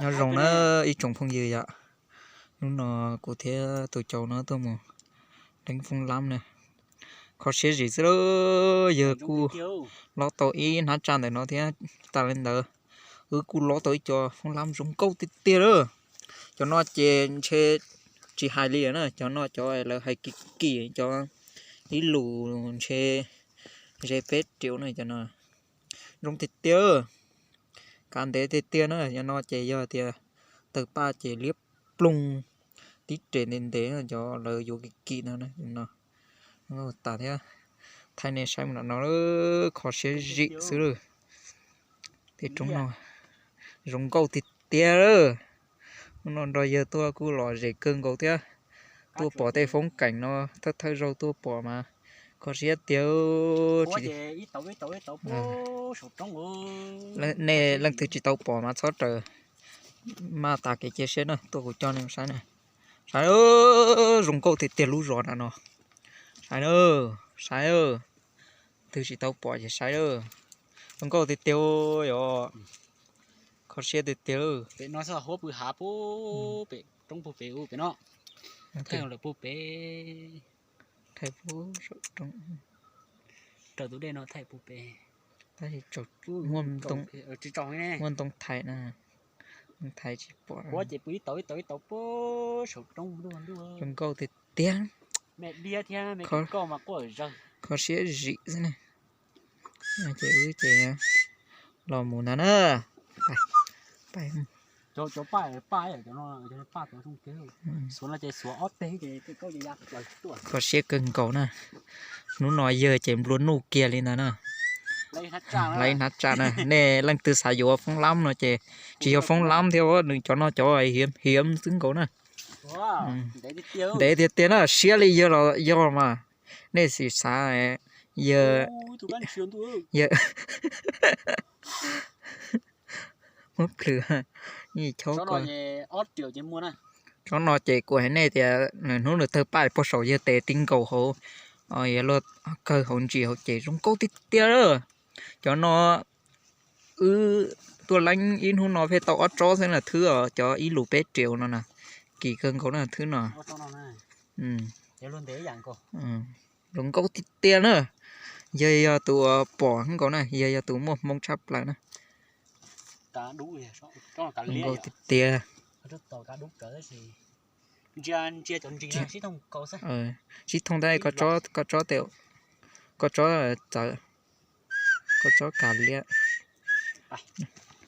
Nyob zoo na ib tsoom phooj ywg yom. Hnub no kuv thiab tus caum no tuaj mus deev foob lab na. Kho siab zim xwb lauj, yawg kuj lob tau ib hnab tsaj ntawm no thiab. Tas li ntawd wb kuj lob tau ib co foob lab zoo nkauj tiag tiag lawm. Cov no ces ntshe tsis hais li na, cov no cov lawv hais kim kim cov ib lus ntshe ze peb riaum na cov no. Zoo tiag tiag, kav ntev tiag tiag na. Cov no ces yog tias tawg paj ces liab ploog tib res ntev ntev na, cov lawv yuav kim kim no na. Tas thiab, thaij nej saib mus no, kho siab zim xwb lawm. Tej roob no zoo nkauj tiag tiag lawm. Hnub no nrog yawg tuaj kuj lom zem kawg nkaus thiab. Tuaj pom tej foob keem no, thawj thawj zaug tuaj pom mas kho siab tiag. Nej leej twg tsis tau pom mas txhob raws, maj tas kev cia siab na, tuaj kuv coj nej saib na. Saib, zoo nkauj tiag tiag lub zos na no. Saib na, saib, twg tsis tau pom ces saib, zoo nkauj tiag tiag yom. Kho siab tiag tiag. Pem no xwb huab pw hav pub pem roob pug pem u pem no. Thaij lawm pug pem. Thaij pug saum roob. Raws tus dej no thaij pug pem. Tab sis muaj ntoo thaiv na. Thaiv tsis pom. Huab ces pw ib tau ib tau ib tau pub saum roob ntuj ntuj. Zoo nkauj tiag tiag. Me diab thiab me koj mas quaj zawg. Kho siab zim xwb na. Ces wb ces los mus ntag na. Cov paj, paj, cov no paj cov zoo kev. Xuav no ces xuav ob teg ces koj ya plaws tuaj. Kho siab kawg nkaus na. Hnub no yawg ces nplua nuj kiag li ntag na. Lawv ib hnab tsaj na, nej leej twg xav yuav foob lab no ces tsis yog foob lab thiab, nws cov no cov hiav hiav xwb nkaus na. Ntev tiag tiag na, siab li yawg los yog mas. Nej sim xav, yawg, yawg muab plhws chob ko. Tsob no ces kuv hais nej tias hnub nws tawg paj puag saum yawg tes ti nkaus hauv, yawg luag kawg hauv ntsis hauv ces zoo nkauj tiag tiag lawm. Cov no wb tuaj leeb ib hnub no pheej tau ob tsob xwb na thwb os, cov ib lus peb riaum no na, kim kawg nkaus na thwb no. Zoo nkauj tiag tiag na. Yawg yog tus pom nkaus na, yawg yog tus muaj hmoo tshaj plaws na. Zoo nkauj tiag tiag. Sib thooj tab koj tsob tes, koj tsob txawv, koj tsob kav liab.